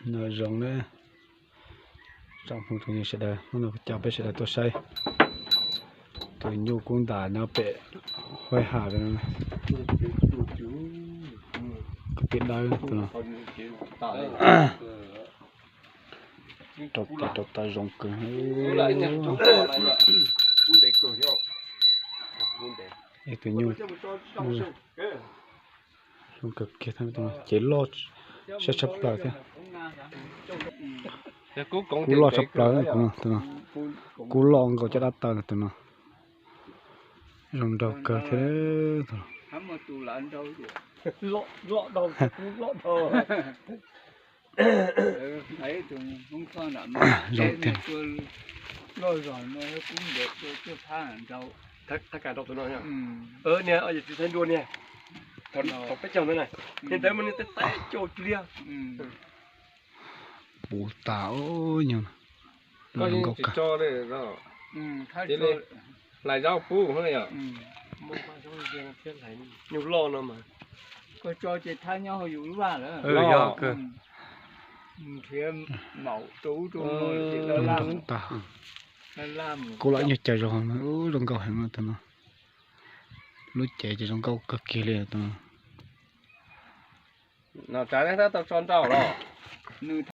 Nyob zoo na, tsoom phooj ywg sawv daws, hnub no kuv coj peb sawv daws tuaj saib tus nyuj kub ntas nyob pem Huaib Ham no. Koj pim dawb tus no. Rau tes rau taw zoo kawg. Ib tus nyuj zoo kawg kiag, cev loj sab tshaj plaws thiab. Kub loj tshaj plaws tus no, kub loj nkaus caj dab taw tus no. Zoo nraug kawg thiab. Zoo tiag. Thab kav rau tus no. Niag tsis thaij dua niag, thaum peb caug ntawd na, niag ntawd mas niag teb teb cau cia li. Puv tas nyuj. Koj yeej tsis tso li, hlais zaub pub yom. Nyuj loj no mas. Koj tso ces thab nyob hauv yus lub vaj lawm. Yog kawg. Nrhiav maum rau ub rau no. Zoo tag. Kub loj nyuag caw zoo, zoo nkauj heev tus no. Lub cev ces zoo nkauj kawg kiag li tus no. No tsav tab tau tso nrau los.